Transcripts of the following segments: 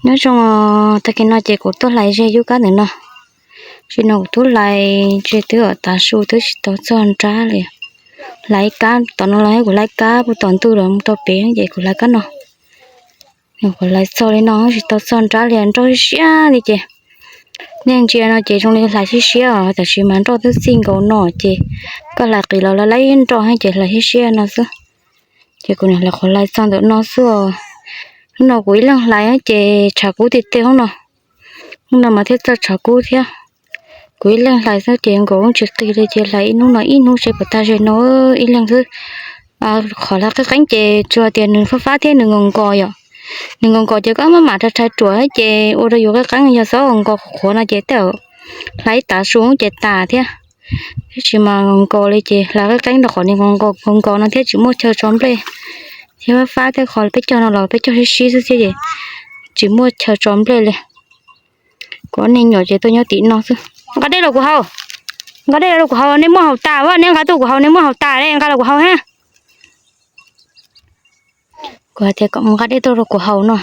Nyob zoo, tag kis no ces kuv tuaj hlais ze yub kab ntawm no. Tsis no kuv twb hlais ze twb tav su twb tsis tau txog nrab li. Hlais kab tom no los kuv hlais kab puag tom ntug los mus rau pem ces kuv hlais kab no. Kuv hlais txog li no tsis tau txog nrab li, nroj siab li ces nej ntsia no ces zoo li hlais siab siab os, tab sis mas nroj twb txij nkaus no ces koj hlais qis los lawv laib nroj ces hlais siab siab no xwb. Ces kuv niam hlais qhov hlais txog ntawm no xwb os. Hnub no kuv ib leeg hlais ces tshav kub tiag tiag hnub no. Hnub no mas thiaj txawj tshav kub thiab. Kuv ib leeg hlais xwb ces nkaus tsis qis li ces hlais ib hnub no ib hnub seb puas tag zem no ib leeg xwb. Qhov hlais qeeb qeeb ces tsuas tias nws fab fab thiab nws nkaus nkaus yom. Nws nkaus nkaus ces koj maj mam rhais rhais ruam ces ua rau yus qeeb qeeb, yog xob nkaus qhuav no ces tej zaum hlais ib tav su ces tas thiab. Tab sis mas nkaus nkaus li ces hlais qeeb qeeb rau qhov nws nkaus nkaus no thiab tsis muaj chaw tso nplej thiab fab fab thiab, qhov peb cog no los peb cog sib sib xwb thiab ces tsis muaj chaw tso nplej li. Kuv ob niag nyuam ces tuaj nyob tim no xwb. Nqa dej los kuv haus. Nqa dej los kuv haus, nej muab haus tas, nej nqa tuaj kuv haus, nej muab haus tas, nqa los kuv haus ha. Kuv hais tias kom mus nqa dej tuaj rau kuv haus no.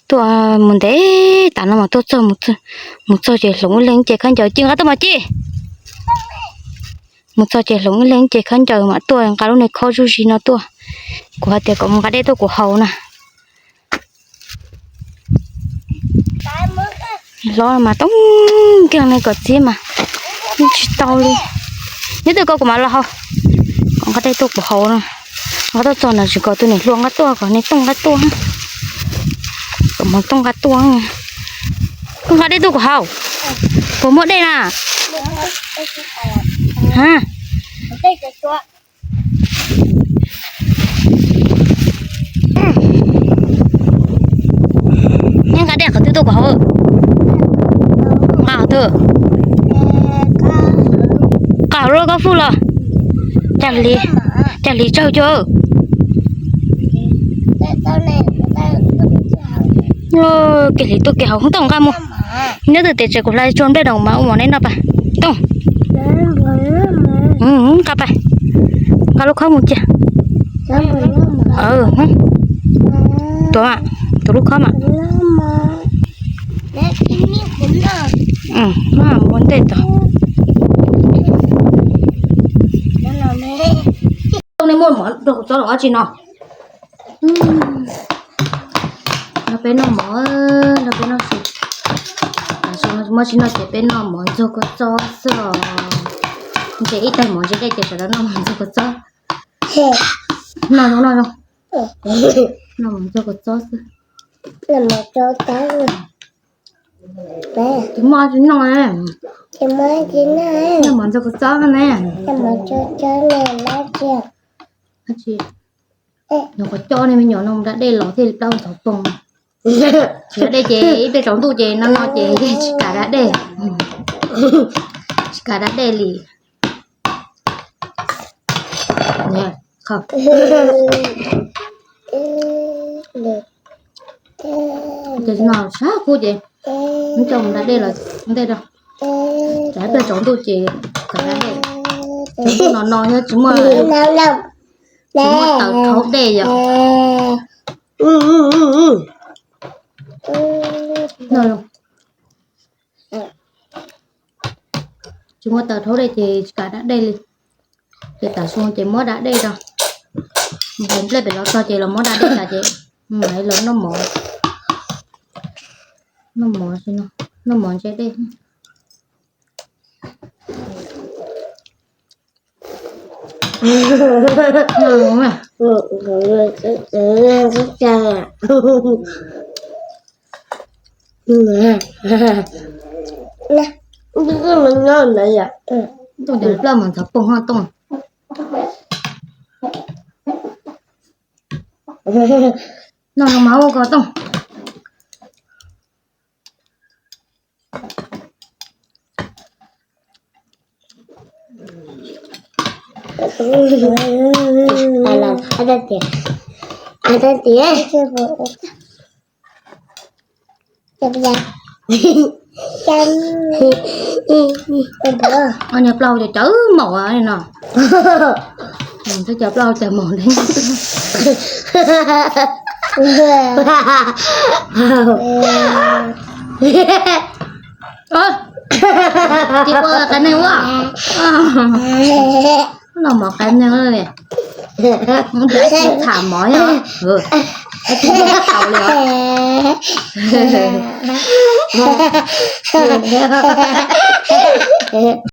Tuaj mus ntev tas no mas tuaj txog, mus txog ces hloov ib leeg ib ce khaub ncaws, ci nqa tuaj mas ci. Mus txog ces hloov ib leeg ib ce khaub ncaws mam tuaj nqa lub niag khob zuj zi no tuaj. Kuv hais tias kom mus nqa dej tuaj kuv haus na. Hlob mas tooj nkeeg li kom txiv mas yeej tsis tau li. Nyob twg ko kuv mam los haus. Kom nqa dej tuaj kuv haus no. Nqa tuaj txog no tsis kom tus niam hluas nqa tuaj, kom niag tooj nqa tuaj. Kom mus tooj nqa tuaj. Koj nqa dej tuaj kuv haus. Puas muaj dej na? Neb nqa dej qhov twg tuaj kuv haus? Nqa qhov twg? Nqa hauv lub koj fwj los. Cas hliv tsawg cuag. Kev hliv tuaj kev haus tooj nqa mus. Nyob twg tes tsev kuv hlais tsuag nplej rau mas ua mov neb noj pas. Tooj. Nqa pas. Nqa lub khob mus cia. Tuav, tuav lub khob mas. Ua ntej tod. Nej muaj mov rau kuv txob los dab tsi no? No peb noj mov, no peb noj su. Muab tsis noj ces peb noj mov ntxuag kua txob xwb os. Ntshe ib tag mov ntshe dej ces sawv daws noj mov ntxuag kua txob. Noj zoo, noj zoo. Noj mov ntxuag kua txob xwb. Tus muaj tsis noj, noj mov ntxuag kua txob ne. Dab tsi? Nyuam qhuav coj nej me nyuam no mus da dej los thiaj li plab ua ntxhov poog. Tsis da dej ces ib pliag tsaus ntuj ces no no ces yeej tsis kam da dej. Tsis kam da dej li. Ces no sab kub ces coj mus da dej los ntej rau. Tsam ib pliag tsaus ntuj ces kam da dej. Tsaus ntuj no no thiab tsis muaj, tsis muaj taws rhaub dej yom. Tsis muaj taws rhaub dej ces tsis kam da dej li. Ces tam su ces muab da dej rau. Nplej pem los txog ces los muab da dej tas ces mam los noj mov. Noj mov, noj mov ntse dej. Tooj cov plab mas ntxhov poog ho Tooj. Noj mov ua ko Tooj. Niag plaub cov cawv maum no. Cov plaub cov maum ne. Tsis ua qab neeg ua. Los mov qab neeg li. Tham mov yog. Tsis tau li os.